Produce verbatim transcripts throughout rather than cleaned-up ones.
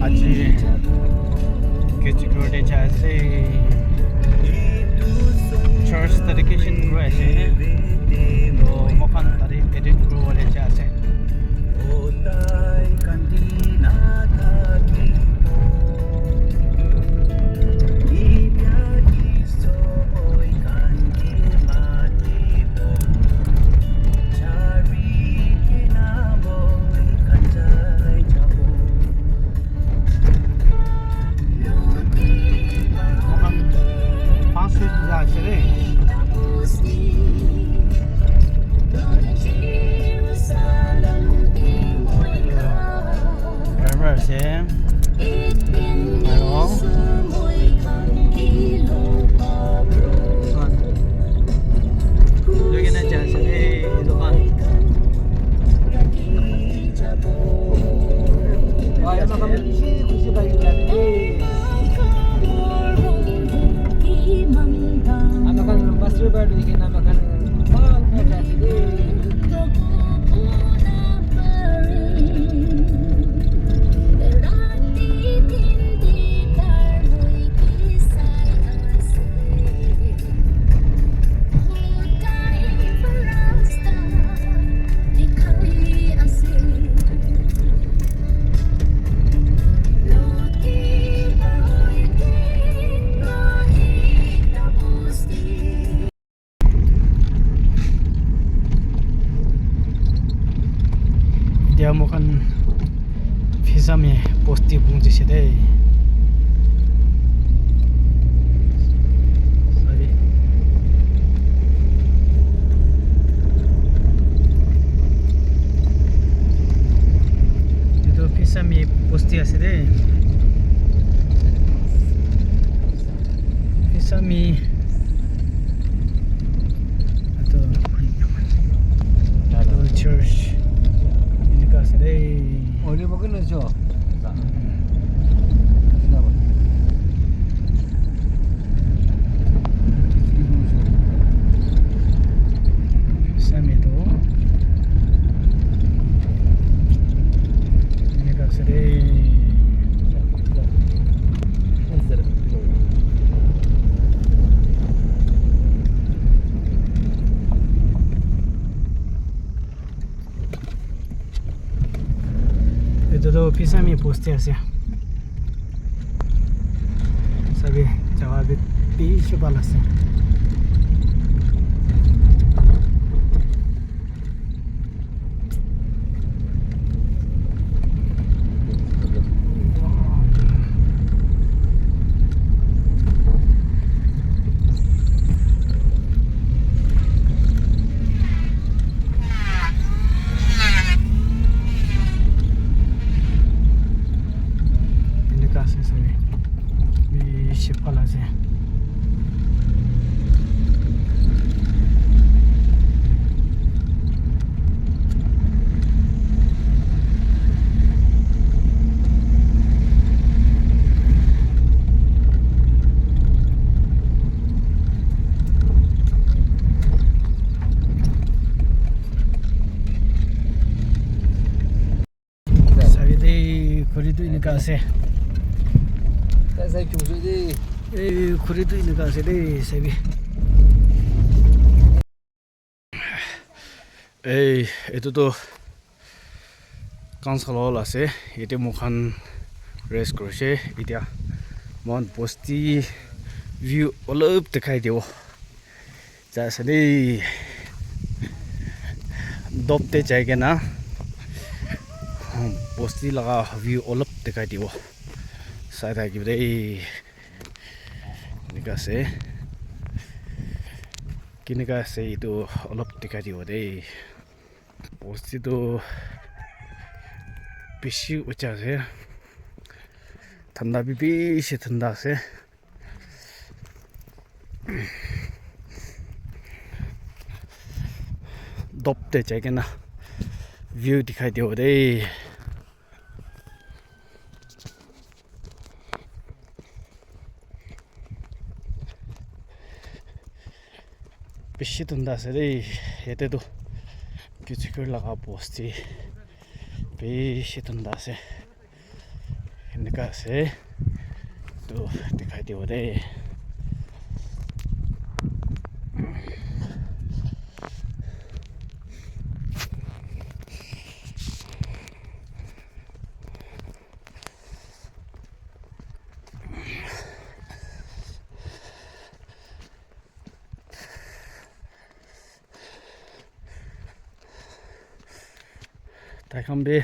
Aji Kichiguri te jai ase. Church dedication kuri ase. To moikhan tate edit kuribole jai ase. Moikhan first stage te jai ase de. Driver ase. Aro loi kena jai ase de, etu khan. Ama khan pastor bar dikhi na ama khan bhal para jai ase de. Etia moikhan Phisami bosti phunchishe de. Sorry. Etu Phisami bosti ase de. Phisami. Etu, etu church. Enika ase de. Phisami tu. Enika ase de. Etu tu Phisami bosti ase. Sabi, jaga bi bishi bhal ase. Enika ase sabi. Bishi bhal ase. Sabi de, khuri tu enika ase. Ei, khuri tu enika ase de, sabi. Ei, etu tu Council Hall ase. Yate moikhan rest kurishe. Etia moikhan bosti view olop dikhai dibo. Jai ase de. Top te jai kena bosti laga view olop dikhai dibo. Sai thakibo de. Enika ase. Kenika ase etu olop dikhai dibo de. Bosti tu bishi ucha ase. Thanda bi bishi thanda ase. Top te jai kena view dikhai dibo de. Bishi thanda ase de, yate tu Kichiguri laga bosti bishi thanda ase. Enika ase. Tu dikhai dibo de. Tai khan bi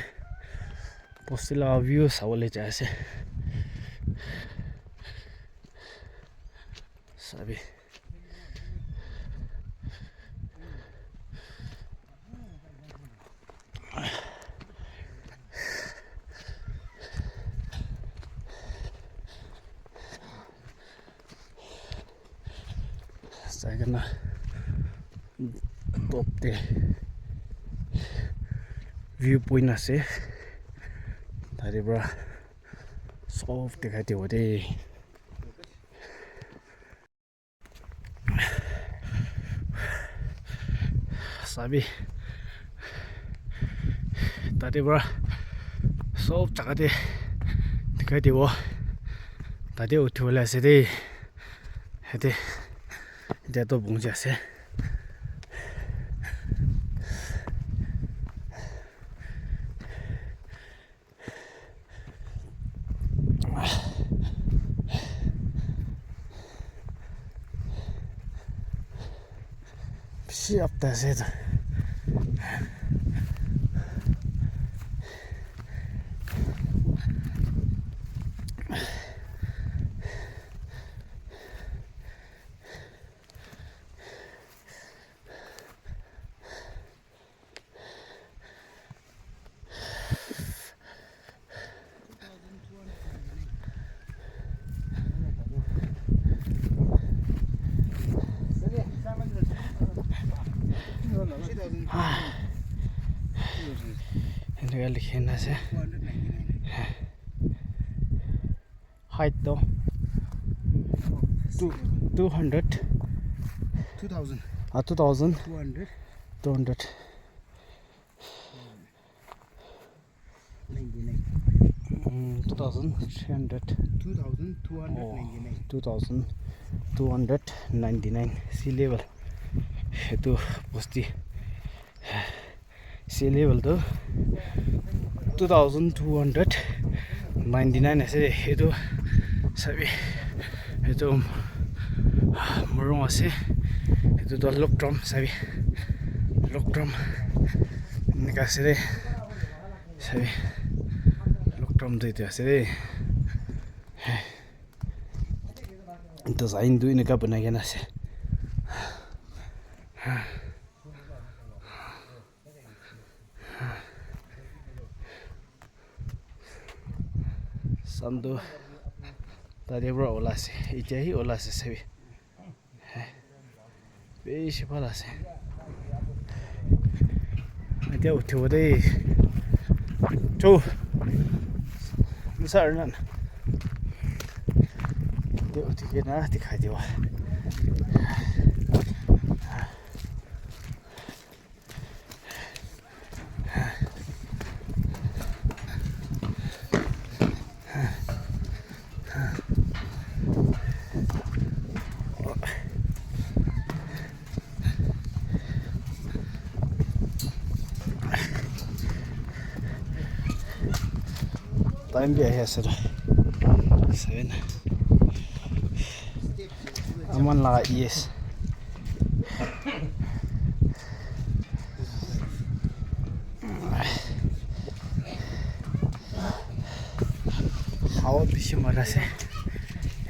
bosti la view sabole jai ase. Sabi. Sai kena top te view point ase, tade para sob dikhai dibo de. Sabi, tate para sob jaga te dikhai dibo. Tate uthi bole ase de. Yate, yate to bungji ase. Bishi up te ase etu. Eneka likhi kena ase. Height toh two, two hundred. Two thousand. Ah, two thousand. Two hundred. Two hundred. Ninety-nine. Mm, two thousand three hundred. Two thousand two hundred ninety-nine. Oh, two thousand two hundred ninety-nine sea level. Etu bosti. Sea level tu two thousand two hundred ninety-nine ase. Etu sabi, etu murung ase. Etu tu log drum sabi, log drum enika ase de. Sabi, log drum tu etu ase de. Design tu enika banai kena ase. Sun tu tate para ola ase, etia hi ola ase sabi. Bishi bhal ase. Etia uthibo de. Chu. Sir nan. Etia uthi kena dikhai dibo. Time bi ahi ase toh. Seven. Aman laga yes. Hawa bishi mara ase.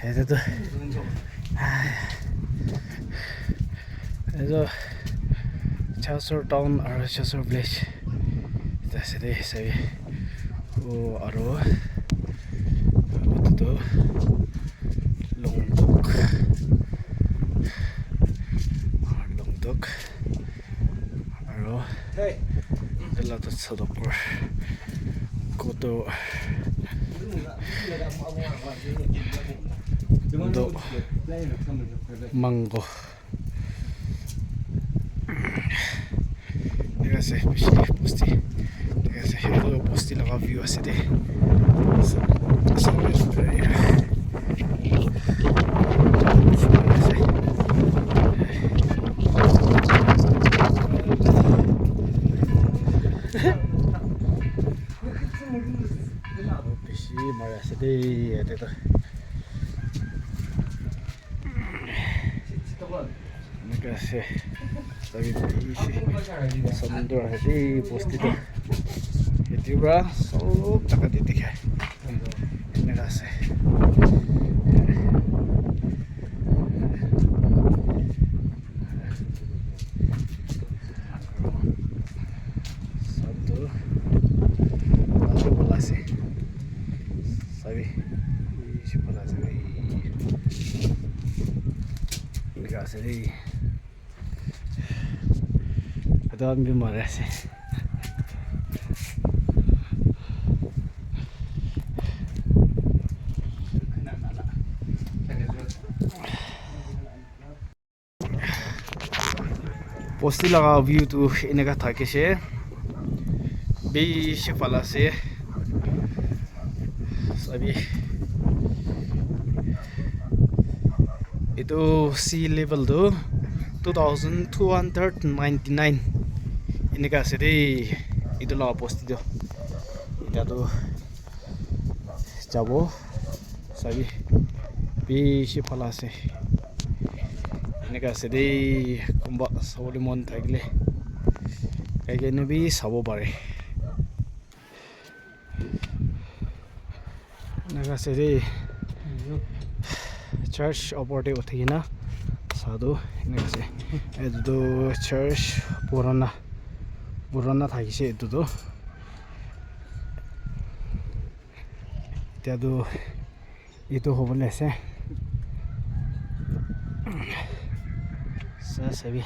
Yate tu. Etu Chasor town aru Chasor village. Etu ase de sabi. Oh, aru etu tu Longdok. Longdok. Aru etu la tu Sadokor. Koto. Do mango. Thik ase, bishi bosti. Thik ase. Etu bosti laga view ase de. Bishi mari ase de yate toh. Eneka ase. Sabi bishi samundur ase de bosti toh. Etu para sob jaga te dikhai. Eneka ase. Sun tu bhal para ase. Sabi, bishi bhal ase de. Eneka ase de. Etu khan bi mari ase. Bosti laga view tu eneka thakishe. Bishi bhal ase. Sabi. Etu sea level tu two thousand two hundred ninety nine eneka ase de. Etu laga bosti tu. Eta tu jabo sabi bishi bhal ase. Eneka ase de, kunba sabole mon thakile jai kena bi sabo pare. Eneka ase de, church opor te uthi kena sa tu eneka ase. Etu tu church purana, purana thakishe etu tu. Etia tu etu hobole ase. Sa sabi.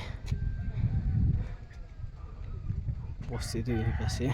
Bosti tu eneka ase.